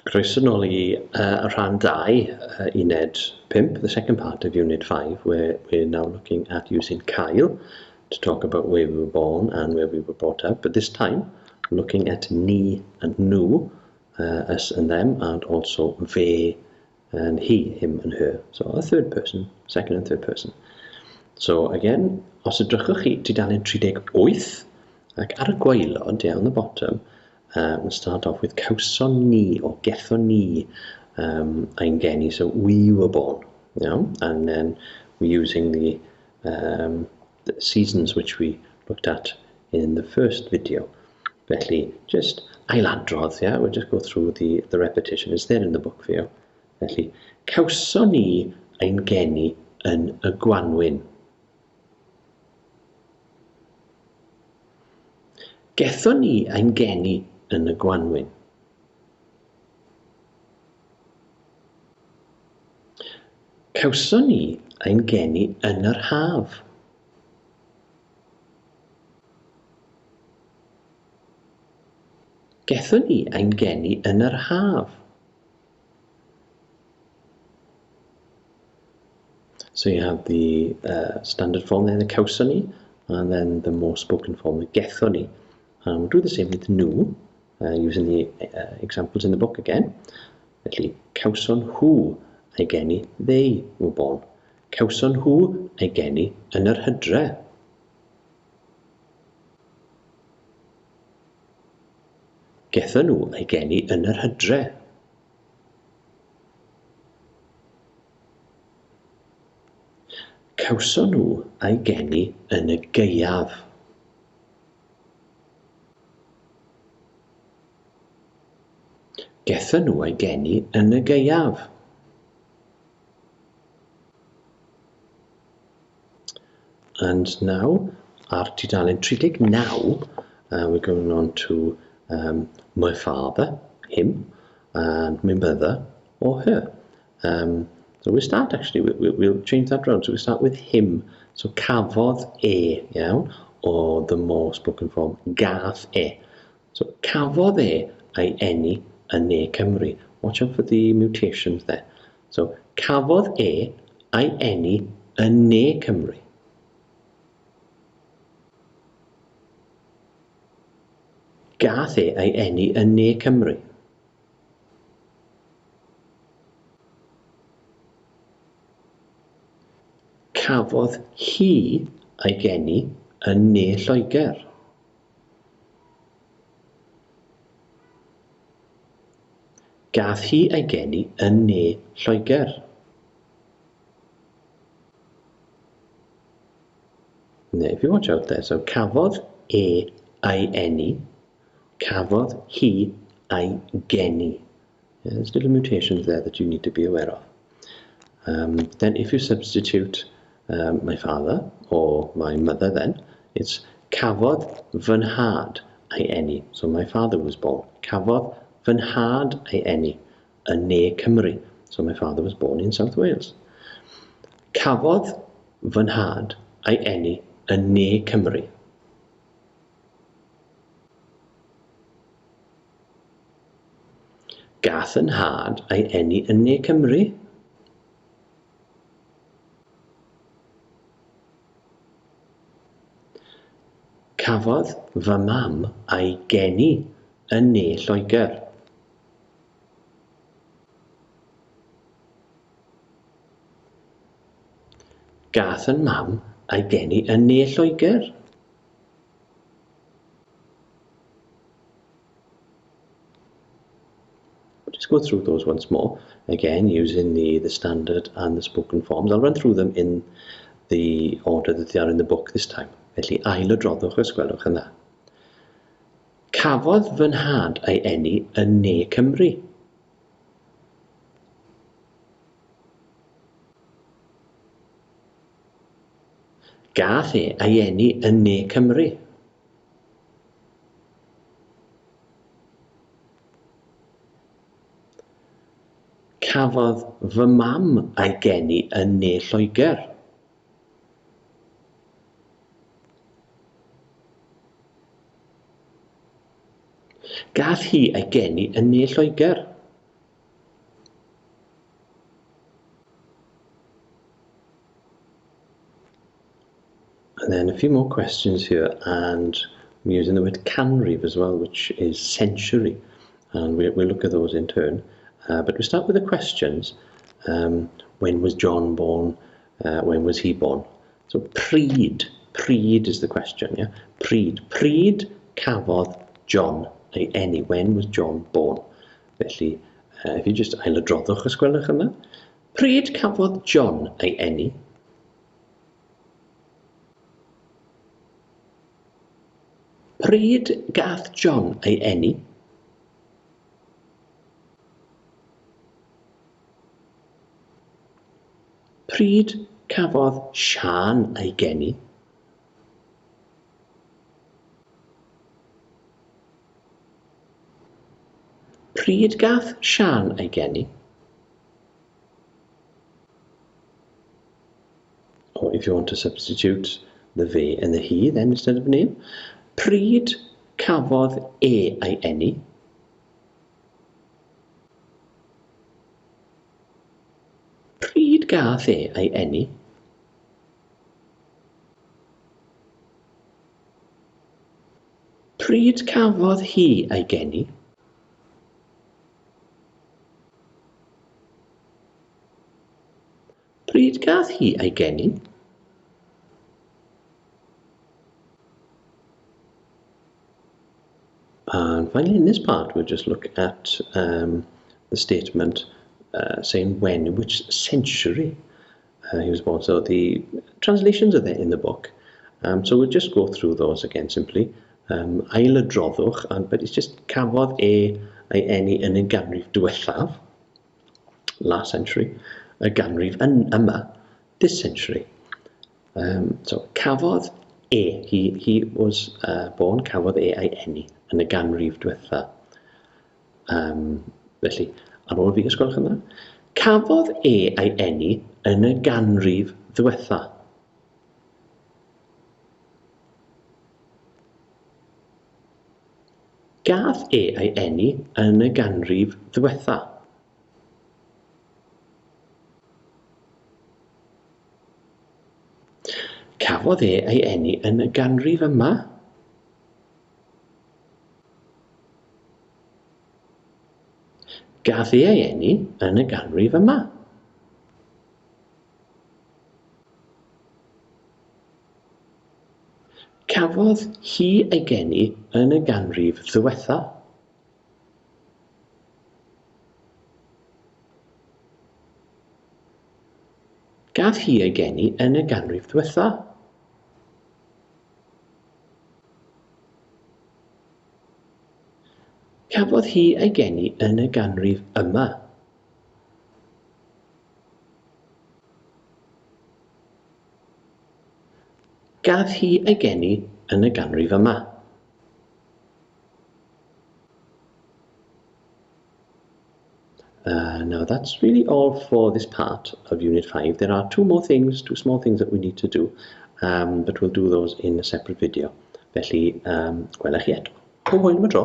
Croeso nôl i uh, rhan 2, uh, uned 5, the second part of unit 5, where we're now looking at using cael to talk about where we were born and where we were brought up, but this time looking at ni and nhw, uh, us and them, and also fe and he, him and her. So a third person, second and third person. So again, os edrychwch chi tudalen 38, ac ar y gwaelod, yeah, on the bottom, uh, we'll start off with cawson ni, or gethon ni um, ein geni, so we were born, you know, and then we're using the, um, the seasons which we looked at in the first video. Felly, just ailadrodd, yeah? We'll just go through the, the repetition. It's there in the book for you. Felly, cawson ni ein geni yn y gwanwyn. Gethon ni ein geni yn y gwanwyn. Cawson ni ein geni yn yr haf. Gethon ni ein geni yn yr haf. So you have the uh, standard form there, the cawson ni, and then the more spoken form, the gethon ni. And we'll do the same with nhw, uh, using the uh, examples in the book again. Felly, cawson nhw ei geni, they were born. Cawson nhw eu geni yn yr hydre. Gethon nhw eu geni yn yr hydre. Cawson nhw eu geni yn y gaeaf. Gethon nhw eu geni yn y gaeaf. And now, ar tudalen 39, uh, we're going on to um, my father, him, and my mother, or her. Um, so we start actually, we, we, we'll change that round. So we start with him. So cafodd e, iawn, or the more spoken form, gath e. So cafodd e ei eni yn Ne Cymru. Watch out for the mutations there. So, cafodd e ei eni yn Ne Cymru. Gath e ei eni yn Ne Cymru. Cafodd hi ei geni yn Ne Lloegr. Gath hi ei geni yn ne Lloegr. Now, if you watch out there, so cafodd e ei eni, cafodd hi ei geni. Yeah, there's little mutations there that you need to be aware of. Um, then if you substitute um, my father or my mother then, it's cafodd fy nhad ei eni. So my father was born. Cafodd fy nhad ei eni yn Ne Cymru. So my father was born in South Wales. Cafodd fy nhad ei eni yn Ne Cymru. Gath 'y nhad ei eni yn Ne Cymru? Cafodd fy mam ei geni yn Ne Lloegr. Gath 'yn mam ei geni yn Ne Lloegr? We'll just go through those once more, again using the, the standard and the spoken forms. I'll run through them in the order that they are in the book this time. Felly ailadroddwch os gwelwch yn dda. Cafodd fy nhad ei eni yn Ne Cymru. Gath e ei eni yn Ne Cymru. Cafodd fy mam ei geni yn Ne Lloegr. Gath hi ei geni yn Ne Lloegr. then a few more questions here, and we're using the word canrif as well, which is century, and we, we'll look at those in turn. But we start with the questions. When was John born? When was he born? So pryd, pryd is the question, yeah? Pryd, pryd cafodd John ei eni? When was John born? Felly, if you just ailadroddwch os gwelwch yma. Pryd cafodd John ei eni? Pryd gath John ei eni? Pryd cafodd Siân ei geni? Pryd gath Siân ei geni? Or if you want to substitute the fe and the he then instead of name. Pryd cafodd e ei eni? Pryd gath e ei eni? Pryd cafodd hi ei geni? Pryd gath hi ei geni? And finally, in this part, we'll just look at the statement saying when, in which century he was born. So the translations are there in the book. So we'll just go through those again simply. Ailadroddwch, and, but it's just cafodd e ei eni yn y ganrif diwethaf, last century, y ganrif yn yma, this century. So, cafodd e, he was born, cafodd e ei eni yn y ganrif diwetha. Felly, ar ôl fi, os gwelwch yn dda, cafodd e ei eni yn y ganrif ddiwetha. Gath e ei eni yn y ganrif ddiwetha. Cafodd e ei eni yn y ganrif yma. Gath e ei eni yn y ganrif yma. Cafodd hi ei geni yn y ganrif ddiwetha. Gath hi ei geni yn y ganrif ddiwetha. Cafodd hi ei geni yn y ganrif yma. Gath hi ei geni yn y ganrif yma. Now that's really all for this part of Unit 5. There are two more things, two small things that we need to do, but we'll do those in a separate video. Felly, gwela chi eto. Pob hwyl am y tro.